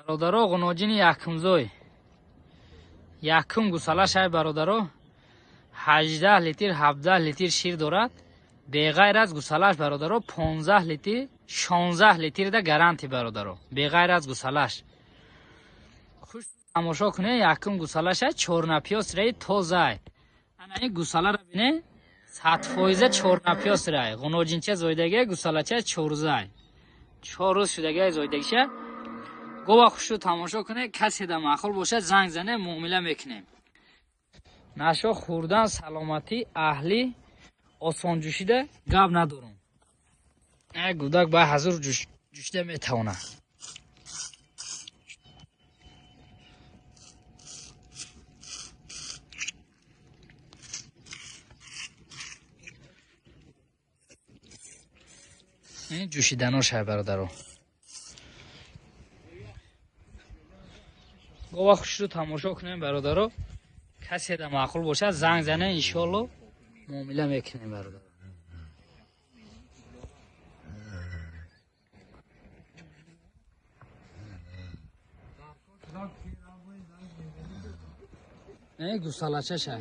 Бародаро, ғуноҷини якумзой, якум гусала шай бародаро, 18 литр 17 литр шир дорад. Беғайр аз гусалаш бародаро 15 литр 16 литр да гаранти бародаро, беғайр аз гусалаш. Хуш тамошо кунед, якум гусалаша чорнапиёс раи тозай. Ана ин гусаларо бинед, 100% чорнапиёс рай. Ғуноҷинча зойдагия, гусалача чорзай. 4 рӯз шудагия зойдагиша. Гова хушу тамошо кунед, касе да маъқул бошад занг зане, муомила мекунем. Нашо хӯрдан, саломатӣ, аҳлӣ, осонҷӯшида гап надорум. Як гудак ба ҳазур ҷӯшида метавонад. Ин ҷӯшиданоша бародаро. Гова хушрӯ тамошо кунем бародаро. Касе да маъқул бошад занг зане, иншоалло муомила мекунем бародаро. Ин гусалачаша.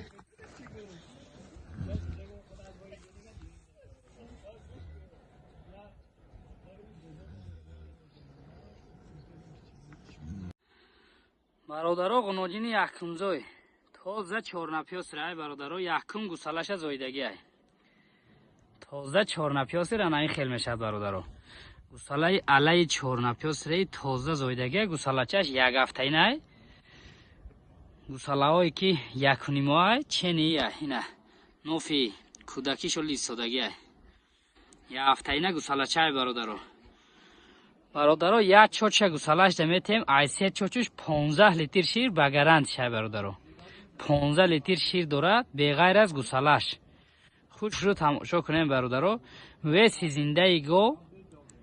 Бародаро, ғуноҷини якумзой, тоза чорнапиёс рай бародаро, якум гусалаша зоидагиай. Тоза чорнапиёс ра ин хел мешавад бародаро. Гусалаи алаи чорнапиёс раи тоза зоидагиай, гусалачаш як ҳафтаинай. Гусалаҳое ки якунимоай, чениай, ина нофи кӯдакишо лисодагиай. Як ҳафтаина гусалачай бародаро. Бародаро, як чоча гусалаш да метем, ай се чочуш 15 литр шир ба гарант шай бародаро. 15 литр шир дорад, беғайр аз гусалаш. Худшро тамошо кунем бародаро. Веси зиндаи гов,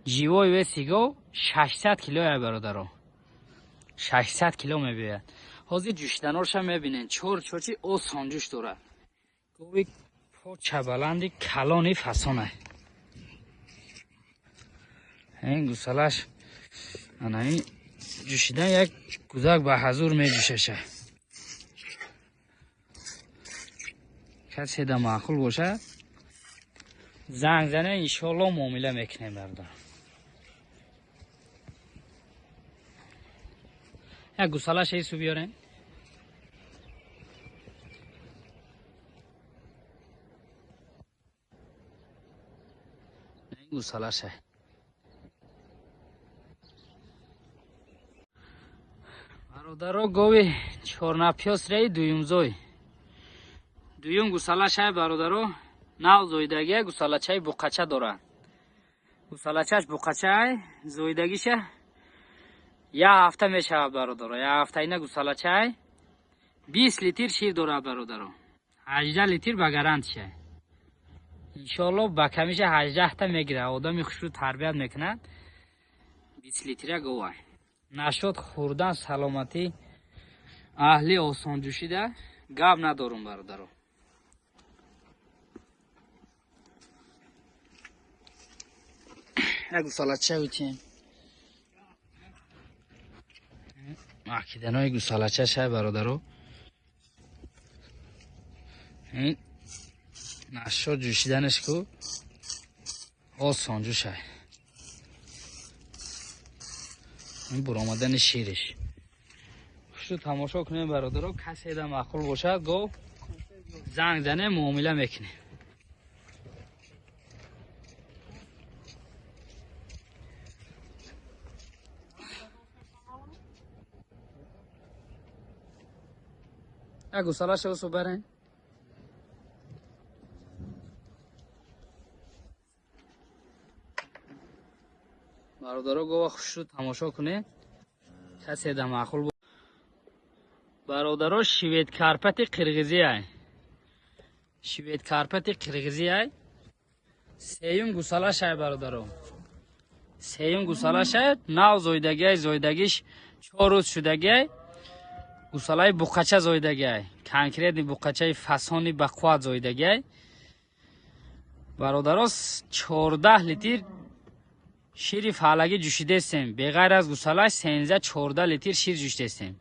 живой веси гов 600 кило ай бародаро. 600 кило мебиёяд. Ҳозир ҷӯшиданоша мебинен, чор чочи осон ҷӯш дорад. Гови поча баланди калони фасонай. Ин гусалаш ана ин ҷӯшидан як гузак ба ҳазур меҷӯшаша. Касе да маъқул бошад занг зане, иншоалло муомила мекунем бародар. Як гусалаша ису биёрем. Ин гусалаша. Бародаро, гови чорнапиёс раи дуюмзой. Дуюм гусалашай бародаро, нав зоидагия, гусалачаи буқача дорад. Гусалачаш буқачай, зоидагиша як ҳафта мешавад бародаро. Як ҳафтаина гусалачай 20 литр шир дорад бародаро. 18 литр ба гарантишай. Иншоалло ба камиша 18 та мегирад. Одами хушрӯ тарбият мекунад. 20 литра говай. Нашод хӯрдан, саломатӣ, аҳли, осонҷӯшида гап надорум бародаро. Як гусалача битем. Маҳкиданои гусалача шай бародаро. Ин нашод ҷӯшиданаш ку осонҷӯшай. Ин буромадани шириш. Хушу тамошо кунем бародаро, касе да маъқул бошад гов занг зане, муомила мекунем. Як гусалаша усу барен. Бародаро, гова хушу тамошо кунед, касе да маъқул. Бародаро, швед карпати қирғизиай. Швед карпати қирғизиай. Сеюм гусалашай бародаро. Сеюм гусалашай, нав зоидагиай, зоидагиш 4 рӯз шудагиай. Гусалаи буқача зоидагиай. Конкретни буқачаи фасони бақувват зоидагиай. Бародаро, 14 литр Шири фаҳлагӣ ҷӯшидестем. Беғайр аз гусалаш 13-14 литр шир ҷӯшидестем.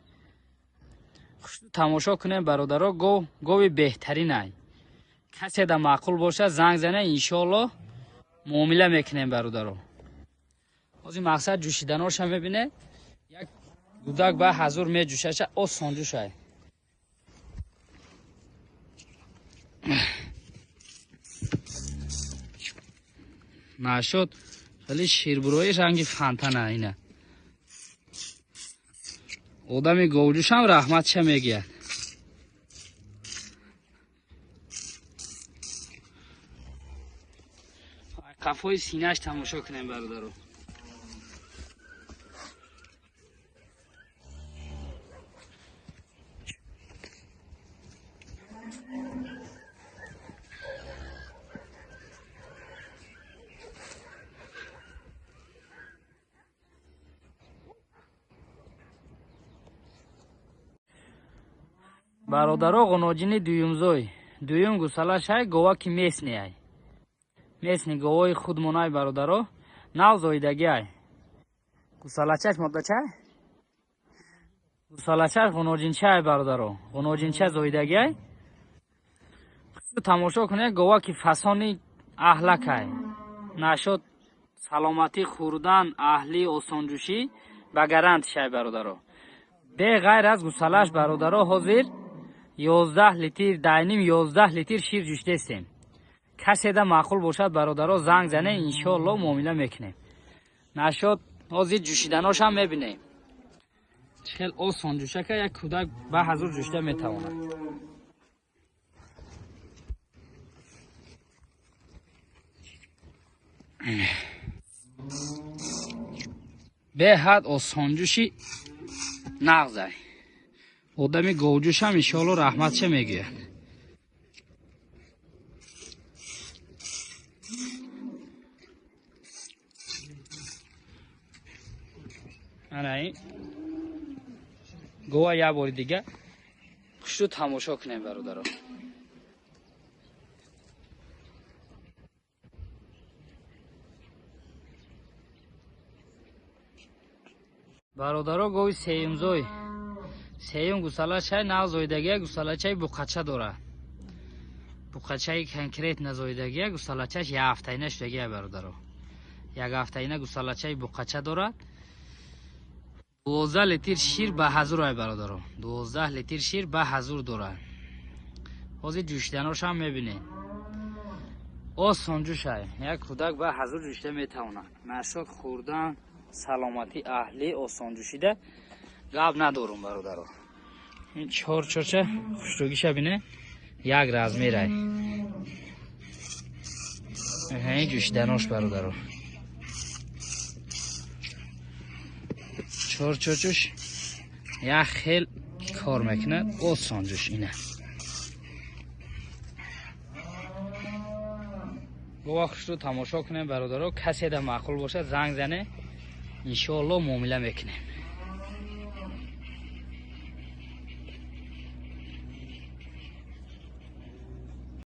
Хушрӯ тамошо кунем бародаро, гови беҳтаринай. Касе да маъқул бошад занг зане, иншоалло муомила мекунем бародаро. Ҳозир мақсад ҷӯшиданоша мебине. Як гудак ба ҳазур меҷӯшаша, осон ҷӯшай. Нашуд хеле ширбурои ранги фантана ина. Одами говҷӯшам раҳматша мегӯяд. Қафои синаш тамошо кунем бародаро. Бародаро, ғуноҷини дуюмзой. Дуюм гусалашай говаки местниай. Местни говои худмонай бародаро. Нав зоидагиай. Гусалачаш моддачай? Гусалачаш ғуноҷинчай бародаро. Ғуноҷинча зоидагиай. Тамошо кунед, говаки фасони аҳлакай. Нашод саломатӣ, хӯрдан, аҳлӣ, осонҷӯшӣ ба гарантишай бародаро. Беғайр аз гусалаш бародаро ҳозир 11 литр, дайним 11 литр шир ҷӯшидестем. Касе да маъқул бошад бародаро занг зане, иншоалло муомила мекунем. Нашод ҳозир ҷӯшиданошам мебинем. Чӣ хел осон ҷӯшака, як кӯдак ба ҳазур ҷӯшида метавонад. Беҳад осонҷӯши нағзай. Одами говҷӯшам иншоалло раҳматша мегӯяд. Ана ин гова як бори дига хушрӯ тамошо кунем бародаро. Бародаро, гови сеюмзой. Сеюм гусалачай нав зоидагия, гусалачаи буқача дорад. Буқачаи конкретно зоидагия, гусалачаш як ҳафтаина шудагия бародаро. Як ҳафтаина гусалачаи буқача дорад. 12 литр шир ба ҳазур ай бародаро. 12 литр шир ба ҳазур дорад. Ҳозир ҷӯшиданошам мебинед. Осон ҷӯшай. Як кӯдак ба ҳазур ҷӯшида метавонад. Нашод хӯрдан, саломатӣ, аҳлӣ, осонҷӯшида гап надорум бародаро. Ин чор чорча хушрӯгиша бине, як размерай. Ин ҷӯшиданош бародаро. Чор чорчуш як хел кор мекунад, осонҷӯш ина. Гова хушрӯ тамошо кунем бародаро. Касе да маъқул бошад занг зане, иншоалло муомила мекунем.